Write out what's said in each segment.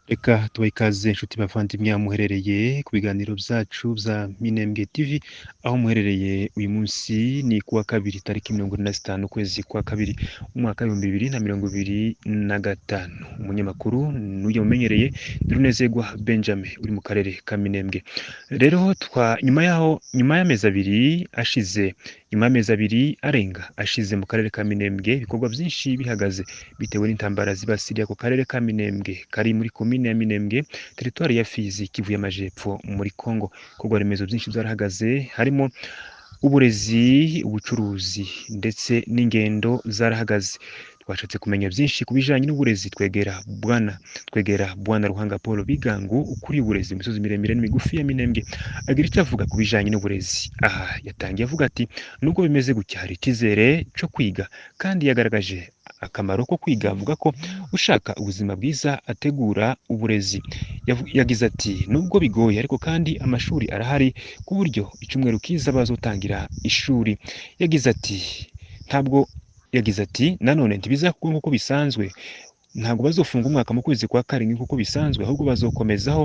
Reka tubahe ikaze nshuti bavandimwe aho muherereye ku biganiro byacu bya Minembwe TV, aho muherereye uyu munsi ni kuwa kabiri tariki 45 ukwezi kwa kabiri umwaka w'2025. Umunyamakuru n'ujya mumenyereye ni Runezerwa Benjamin uri mu karere ka Minembwe. Rero twa nyuma yaho, nyuma y'amezi 2 ashize, nyuma y'amezi 2 arenga ashize mu karere ka Minembwe ibikorwa byinshi bihagaze bitewe n'intambara zibasiriye ako karere ka Minembwe kari muri komine ya Minembwe, teritwari ya Fizi, Kivu y'Amajepfo muri Kongo. Ibikorwa remezo byinshi byarahagaze, harimo uburezi, ubucuruzi ndetse n'ingendo zarahagaze. Twashatse kumenya byinshi ku bijanye n'uburezi, twegera bwana Ruhanga Paul Bigangu ukuriye uburezi mu misozi miremire n'imigufi ya Minembwe, agira icyo avuga ku bijanye n'uburezi. Aha yatangiye avuga ati nubwo bimeze gutya hari icyizere cyo kwiga, kandi yagaragaje akamaro ko kwiga, avuga ko ushaka ubuzima bwiza ategura uburezi. Yagize ati nubwo bigoye ariko kandi amashuri arahari ku buryo icyumweru kiza bazotangira ishuri. Yagize ati ntabwo, yagize ati nanone ntibizakorwa nk'uko bisanzwe, ntabwo bazofunga umwaka mu kwezi kwa karindwi nk'uko bisanzwe, ahubwo bazokomezaho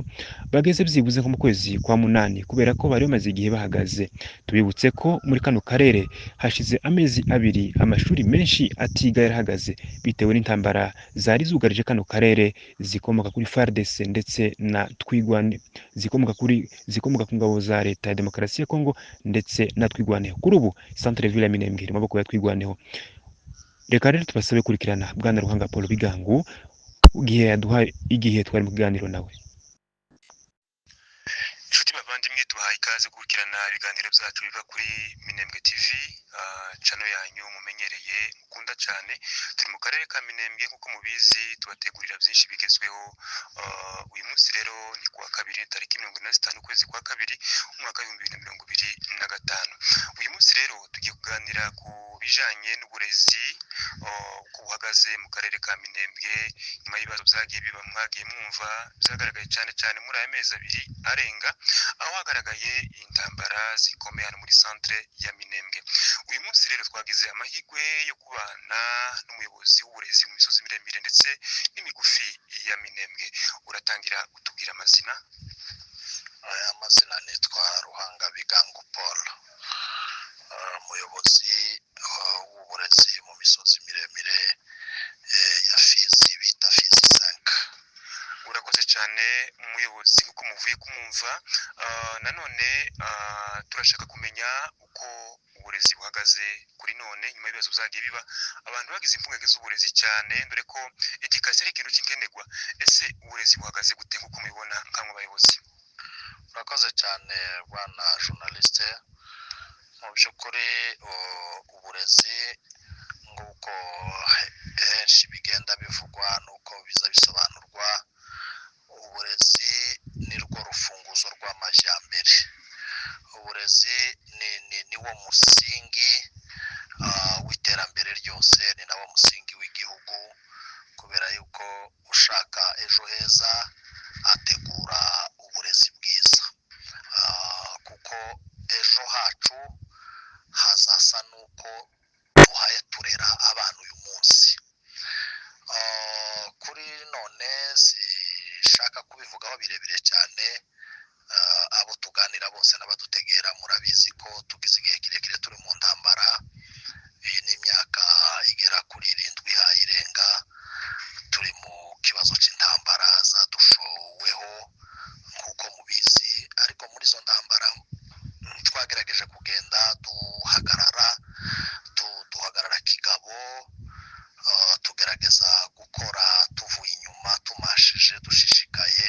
bageze byibuze nko mu kwezi kwa munani, kubera ko bari bamaze igihe bahagaze. Tubibutse ko muri kano karere hashize amezi 2 amashuri menshi atiga, yarahagaze bitewe n'intambara zari zugarije kano karere zikomoka kuri FARDC ndetse na Twigwane, zikomoka ku ngabo za Leta ya Demokarasi ya Kongo ndetse na Twigwaneho. Kuri ubu centre ville ya Minembwe iri mu maboko ya Twigwaneho. Reka rero tubasabe kurikirana bwana Ruhanga Paul Bigangu igihe yaduhaye, igihe twari mu kiganiro nawe. Inshuti bavandimwe, tubahaye ikaze gukurikirana ibiganiro byacu biva kuri Minembwe TV, channel yanyu mumenyereye, mukunda cyane. Turi mu karere ka Minembwe nk'uko mubizi, tubategurira byinshi bigezweho. Uyu munsi rero ni kuwa kabiri tariki 45 ukwezi kwa kabiri umwaka w'2025. Uyu munsi rero tugiye kuganira ku bijanye n'uburezi, uko buhagaze mu karere ka Minembwe nyuma y'ibibazo byagiye biba, mwagiye mwumva byagaragaye cyane cyane muri aya mezi 2 arenga, aho hagaragaye intambara zikomeye hano muri centre ya Minembwe. Uyu munsi rero twagize amahirwe yo kubana n'umuyobozi w'uburezi mu misozi miremire ndetse n'imigufi ya Minembwe. Uratangira utubwira amazina. Aya amazina nitwa Ruhanga Bigango Paul, umuyobozi w'uburezi mu misozi miremire ya Fizi bita Fizi 5. Urakoze cyane umuyobozi, nk'uko muvuye kumwumva. Nanone turashaka kumenya uko uburezi buhagaze kuri none nyuma y'ibibazo byagiye biba, abantu bagize impungenge z'uburezi cyane, dore ko éducation ari ikintu cy'inkenerwa. Ese uburezi buhagaze gute nk'uko mubibona nkamwe bayobozi? Urakoze cyane bwana journaliste. Mu by'ukuri uburezi nguko henshi bigenda bivugwa nuko biza bisobanurwa, uburezi ni rwo rufunguzo rw'amajyambere. Uburezi ni wo musingi w'iterambere ryose, ni nawo musingi w'igihugu, kubera yuko ushaka ejo heza ategura uburezi bwiza, kuko ejo hacu hazasa n'uko duhaye turera abana uyu munsi. Kuri none sinshaka kubivugaho birebire cyane. Abo tuganira bose n'abadutegera murabizi ko tugize igihe kirekire turi mu ntambara. Iyi ni imyaka igera kuri 7 ihaye irenga turi mu kibazo cy'intambara zadushoweho nk'uko mubizi. Ariko muri izo ntambara twagerageje kugenda duhagarara, duhagarara kigabo, tugerageza gukora tuvuye inyuma, tumashije, dushishikaye.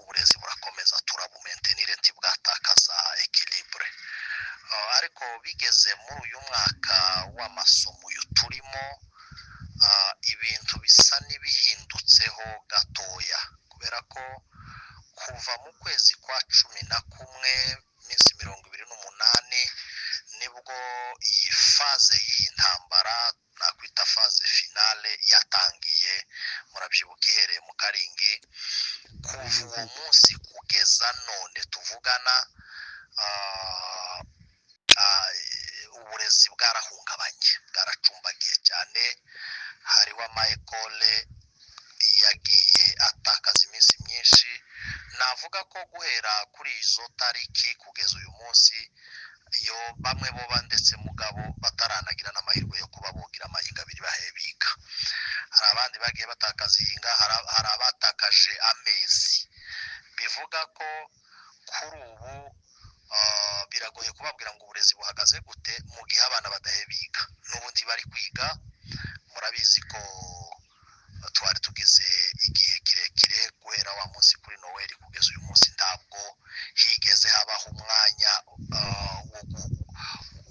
Uburezi burakomeza, turabumaintenir, ntibwatakaza équilibre. Ariko bigeze muri uyu mwaka w'amasomo uyu turimo, ibintu bisa n'ibihindutseho gatoya, kubera ko kuva mu kwezi kwa 11 iminsi 28 nibwo iyi phase y'iyi ntambara nakwita phase finale yatangiye. Murabyibuka ihereye mu Karingi. Kuva uwo munsi kugeza none tuvugana, uburezi bwarahungabanye, bwaracumbagiye cyane. Hariho ama écoles yagiye atakaza Bivuga ko guhera kuri izo tariki kugeza uyu munsi, iyo bamwe boba ndetse mugabo bataranagira n'amahirwe yo kuba bogira amahinga abiri bahe biga. Hari abandi bagiye batakaza ihinga, hari abatakaje amezi. Bivuga ko kuri ubu biragoye kubabwira ngo uburezi buhagaze gute mu gihe abana badahe biga. N'ubundi bari kwiga, murabizi ko twari tugize igihe kirekire guhera wa munsi kuri Noheli kugeza uyu munsi, ntabwo higeze habaho umwanya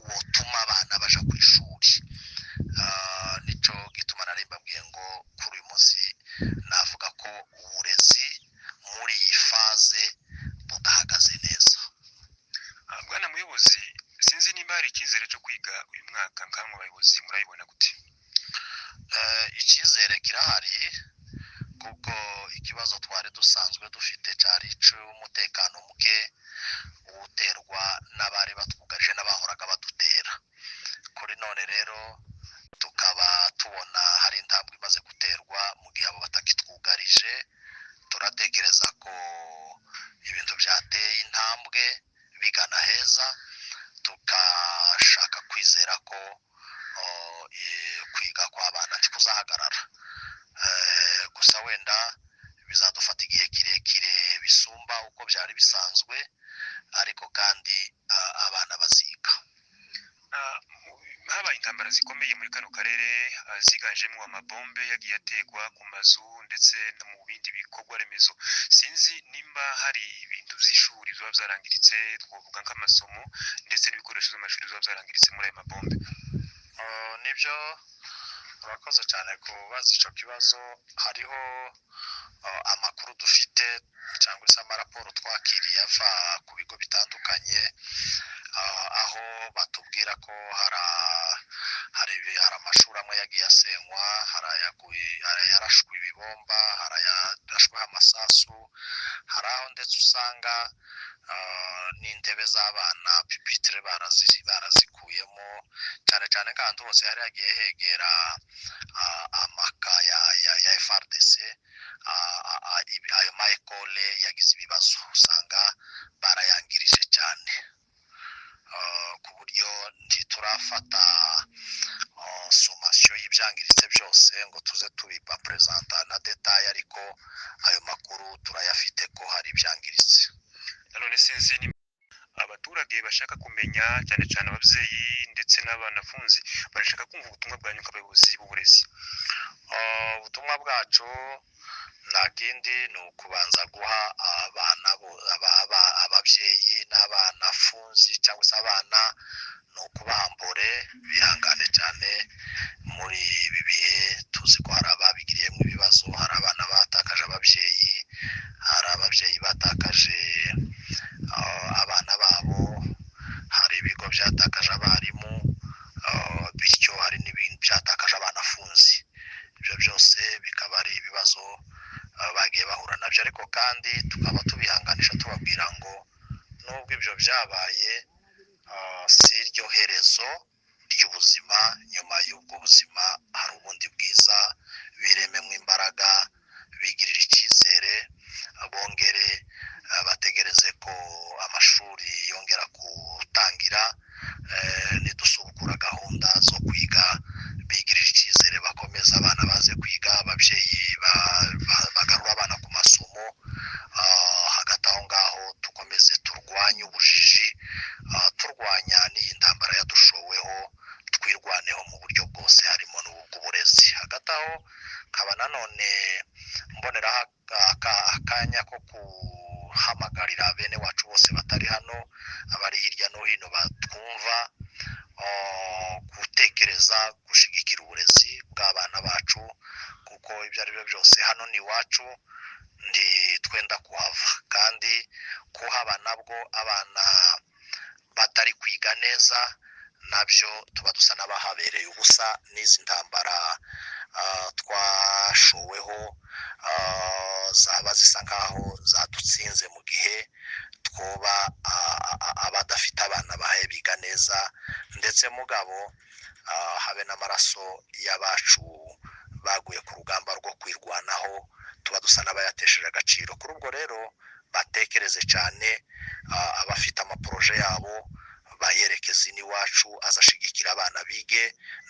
wotuma abana baja ku ishuri. Nico gituma nari mbabwiye ngo kuri uyu munsi navuga ko uburezi muri iyi faze budahagaze neza. Bwana muyobozi, sinzi nimba hari icyizere cyo kwiga uyu mwaka, nkamwe abayobozi murabibona gute? Icyizere kirahari, kuko ikibazo twari dusanzwe dufite cyari icy'umutekano muke uterwa n'abari batwugarije n'abahoraga badutera. Kuri none rero tukaba tubona hari intambwe imaze guterwa mu gihe abo batakitwugarije. Turatekereza ko ibintu byateye intambwe bigana heza, tukashaka kwizera ko kwiga kw'abana ntikuzahagarara. Gusa wenda bizadufata igihe kirekire bisumba uko byari bisanzwe, ariko kandi abana baziga. Habaye intambara zikomeye muri kano karere, ziganjemo amabombe yagiye ategwa ku mazu ndetse no mu bindi bikorwa remezo. Sinzi nimba hari ibintu by'ishuri biba byarangiritse, twavuga nk'amasomo ndetse n'ibikoresho by'amashuri biba byarangiritse muri ayo mabombe. Nibyo, urakoze cyane kubaza icyo kibazo. Hariho amakuru dufite cyangwa se amaraporo twakiriye ava ku bigo bitandukanye, aho batubwira ko hari amashuri amwe yagiye asenywa, hari ayarashwe ibibomba, hari ayarashweho amasasu, hari aho ndetse usanga n'intebe z'abana pipitire barazikuyemo, cyane cyane nk'ahantu hose hari hagiye hegera amaka ya FRDC. Ayo ma ekole yagize ibibazo, usanga barayangirije cyane, ku buryo ntiturafata somasiyo y'ibyangiritse byose ngo tuze tubibaperezanta na detaye, ariko ayo makuru turayafite ko hari ibyangiritse. Nanone sinzi ni abaturage bashaka kumenya, cyane cyane ababyeyi ndetse n'abanafunzi barashaka kumva ubutumwa bwanyu nk'abayobozi b'uburezi. Ubutumwa bwacu nta kindi, ni ukubanza guha abana ababyeyi n'abanafunzi cyangwa se abana, ni ukubahambure bihangane cyane muri ibi bihe. Tuzi ko hari ababigiriyemo ibibazo, hari abana batakaje ababyeyi, hari ababyeyi batakaje abana babo, hari ibigo byatakaje abarimu, bityo hari n'ibindi byatakaje abanafunzi. Ibyo byose bikaba ari ibibazo bagiye bahura nabyo, ariko kandi tukaba tubihanganisha tubabwira ngo nubwo ibyo byabaye, si iryo herezo ry'ubuzima. Nyuma y'ubwo buzima hari ubundi bwiza, birememo imbaraga, bigirira icyizere, bongere bategereze ko amashuri yongera gutangira. Nidusubukura gahunda zo kwiga, bigirira icyizere, bakomeza abana baze kwiga, ababyeyi bagarura abana ku masomo. Hagati aho ngaho dukomeze turwanye ubujiji, turwanya n'iyi ntambara yadushoweho, twirwaneho mu buryo bwose harimo n'ubw'uburezi. Hagati aho nkaba nanone mboneraho akanya ko guhamagarira bene wacu bose batari hano, abari hirya no hino batwumva, gutekereza gushyigikira uburezi bw'abana bacu, kuko ibyo ari byo byose hano ni iwacu, ndi twenda kuhava, kandi kuhaba nabwo abana batari kwiga neza nabyo tuba dusa n'abahabereye ubusa. N'izi ntambara twashoweho zaba zisa nkaho zadutsinze mu gihe twoba abadafite abana bahe biga neza, ndetse mugabo habe n'amaraso y'abacu baguye ku rugamba rwo kwirwanaho tuba dusa n'abayatesheje agaciro. Kuri ubwo rero batekereze Batekereze cyane, abafite amaprojets yabo bayerekeze iwacu, azashigikira abana bige,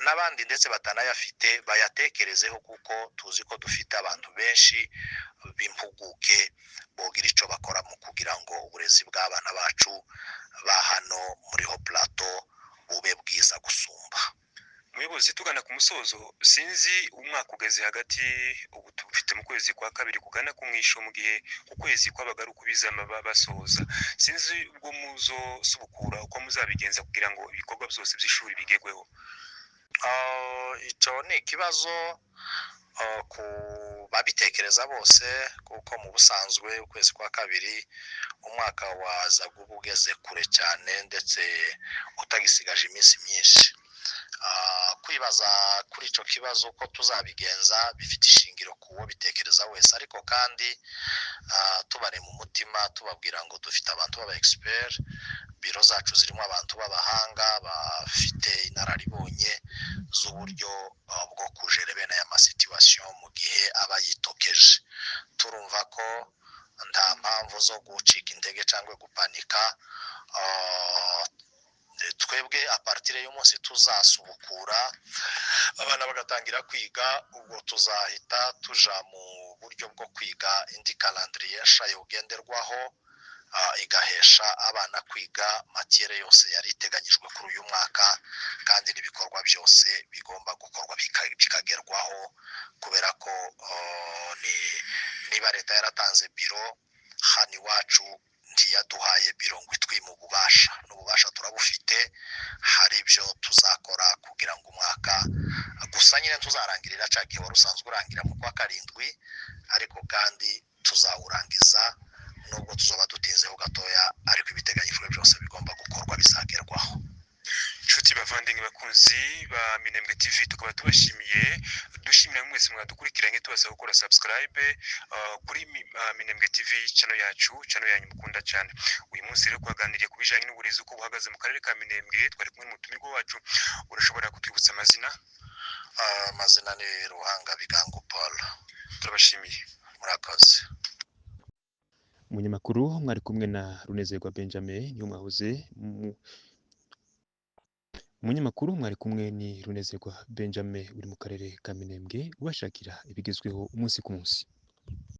n'abandi ndetse batanayafite bayatekerezeho, kuko tuzi ko dufite abantu benshi b'impuguke bogira icyo bakora mu kugira ngo uburezi bw'abana bacu ba hano muri Hauts Plateaux bube bwiza gusumba. Umuyobozi, tugana ku musozo, sinzi umwaka ugeze hagati, ubu tufite mu kwezi kwa kabiri kugana ku mwisho, mu gihe ku kwezi kwabaga ari ukubizama basoza. Sinzi ubwo muzo subukura uko muzabigenza kugira ngo ibikorwa byose by'ishuri bigerweho. Icyo ni ikibazo ku babitekereza bose, kuko mu busanzwe ukwezi kwa kabiri umwaka wazaga uba ugeze kure cyane, ndetse utagisigaje iminsi myinshi. Kwibaza kuri icyo kibazo uko tuzabigenza bifite ishingiro ku wo bitekereza wese, ariko kandi tubare mu mutima, tubabwira ngo dufite abantu b'aba experts, biro zacu zirimo abantu b'abahanga bafite inararibonye z'uburyo bwo kujera bene aya masituations mu gihe aba yitokeje. Turumva ko nta mpamvu zo gucika intege cyangwa gupanika. Twebwe à partir y'umunsi tuzasubukura abana bagatangira kwiga, ubwo tuzahita tuja mu buryo bwo kwiga indi calendrier nsha yogenderwaho, igahesha abana kwiga matière yose yari iteganyijwe kuri uyu mwaka, kandi n'ibikorwa byose bigomba gukorwa bikagerwaho, kubera ko niba leta yaratanze biro hano iwacu, ntiyaduhaye biro ngo itwime ububasha, n'ububasha turabufite. Hari ibyo tuzakora kugira ngo umwaka gusa nyine tuzarangirira cya gihe wari usanzwe urangira mu kwa karindwi, ariko kandi tuzawurangiza nubwo tuzaba dutinzeho gatoya, ariko ibiteganyijwe byose bigomba gukorwa bizagerwaho. Inshuti, bavandimwe, bakunzi ba Minembwe TV, tukaba tubashimiye, dushimira mwese mwadukurikiranye, tubasaba gukora subscribe kuri Minembwe TV channel yacu, channel yanyu mukunda cyane. Uyu munsi rero twaganiriye ku bijyanye n'uburezi uko buhagaze mu karere ka Minembwe. Twari kumwe n'umutumirwa wacu. Urashobora kutwibutsa amazina? Amazina ni Ruhanga Bigango Paul. Turabashimiye. Murakoze. Umunyamakuru mwari kumwe na Runezerwa Benjamin, niwe mwahoze umunyamakuru mwari kumwe ni Runezerwa Benjamin uri mu karere ka Minembwe, ubashakira ibigezweho umunsi ku munsi.